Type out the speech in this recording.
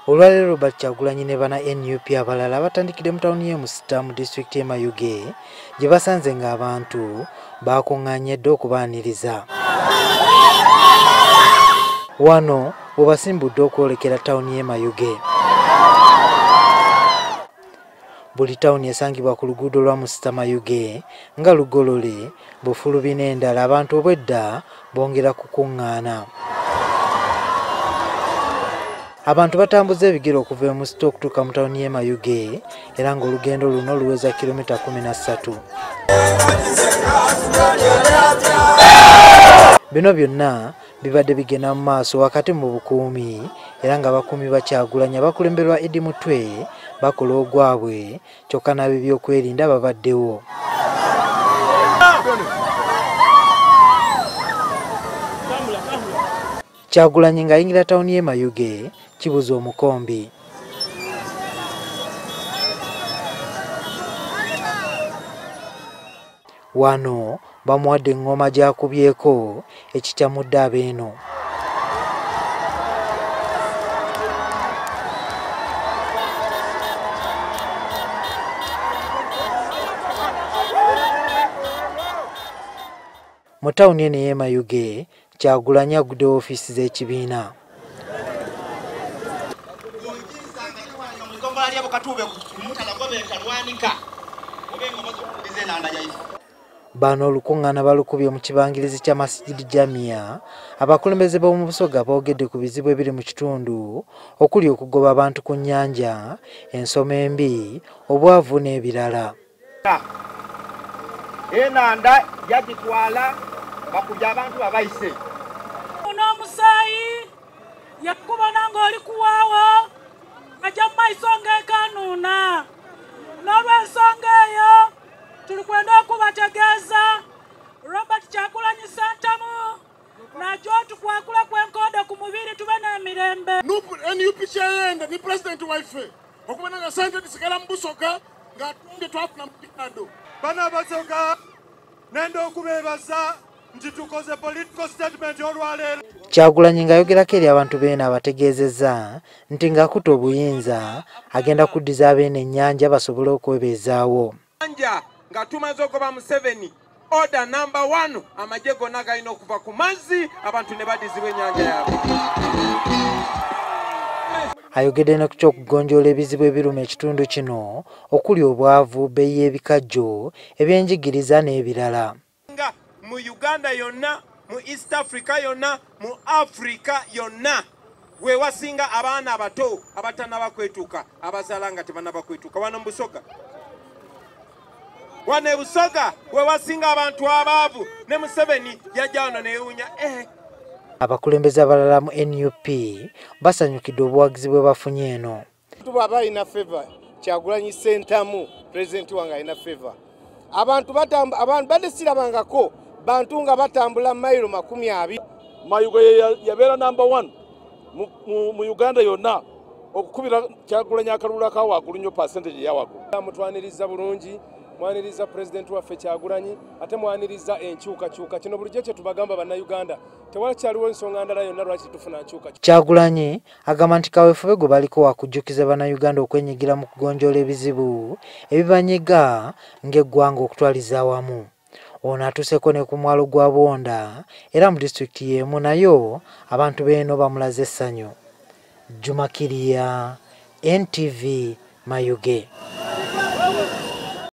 Olwaleero Robert Kyagulanyi ne bana NUP abalala batandikidde mu tawuni y'e Musita mu disitulikiti y'e Mayuge gye basanze ng'abantu bakuŋŋaanye dda okubaaniriza. Wano we basimbudde okwolekera tawuni y'e Mayuge. Buli tawuni esangibwa ku luguudo lwa Musita Mayuge nga Lugolole, Bufulubi n'endala abantu obwedda bongera kukuŋŋaana. Abantu batambuza ebigere okuva e Musita okutuuka mu tawuni y'e Mayuge era ng'olugendo luno luweza kilomita 13. Bino byonna bibadde bigenda mu maaso wakati mu bukuumi era ng'abakuumi ba Kyagulanyi abakulemberwa Eddie Mutwe bakola ogwabwe kyokka n'ab'ebyokwerinda babaddewo. Kyagulanyi ng'ayingira tawuni y'e Mayuge kibuza omukombi. Wano bamuwadde eng'oma gy'akubyeko ekikyamudde abeeno. Mu tawuni eno ey'e Mayuge, Kyagulanyi agudde woofiisi z'ekibiina. Bano olukuŋŋaana balukubye mu kibangirizi kya Masjid Jamia. Abakulembeze b'omu Busoga boogedde ku bizibu ebiri mu kitundu okuli okugoba abantu ku nnyanja, ensoma embi, obwavu n'ebirala. Enanda yagitwala bakubye abantu abayise. N'omusaayi yakubona ng'oli kuwaawo ajja mu maiso ng'ekanuuna. N'olw'ensonga eyo tulikwenda okubategeeza Robert Kyagulanyi Ssentamu najjo tukwakula kwenkoda ku mubiri tube n'emirembe. NUP kyeyenda ni pulezidenti waife okubona nga sente tisigala mu Busoga ng'atumbye twafuna mu kikando. Bana Basoga nenda okubeebaza nti tukoze political statement olwaleero. Kyagulanyi ng'ayogerako eri abantu beeno abategeezezza nti ng'akutte obuyinza agenda kuddiza abeeno ennyanja basobole okwebeezaawo. Nga tumaze okuba Museveni order number 1 amagye gonna galina okuva ku mazzi abantu ne baddizibwa ennyanja yaabwe. Ayogedde ne ku ky'okugonjoola ebizibu ebiruma ekitundu kino okuli obwavu, bbeeyi y'ebikajjo, ebyenjigiriza n'ebirala. Nga mu Uganda yonna, mu East Africa yonna, mu Africa yonna we wasinga abaana abato abatannaba kwetuuka, abazaala nga tebannaba kwetuuka. Wano mu Busoga, wano e Busoga we wasinga abantu abaavu ne Museveni yajja wano neyewuunya. Abakulembeze abalala mu NUP basanyukidde obuwagizi bwe bafunye eno. Bw'aba alina favor, Kyagulanyi Ssentamu pulezidenti wange alina favor. Abantu badde sirabangako bantu nga batambula mayiro 20. Mayuge yabeera number 1 mu Uganda yonna okukubira Kyagulanyi akalulu aka waggulu nnyo percentage eya waggulu. Mutwaniriza bulungi, mwaniriza pulezidenti waffe Kyagulanyi ate mwaniriza enkyukakyuka. Kino bulijjo kye tubagamba bannayuganda, tewakyaliwo ensonga ndala yonna lwaki tetufuna nkyukakyuka. Kyagulanyi agamba nti kaweefube gwe baliko wakujjukiza bannayuganda okwenyigira mu kugonjoola ebizibu ebibanyiga ng'eggwanga okutwaliza awamu. Ono atuuseeko ne ku mwalo gwa Bwonda era mu disitulikiti y'emu nayo abantu beeno bamulaze essanyu. Juma Kirya, NTV, Mayuge.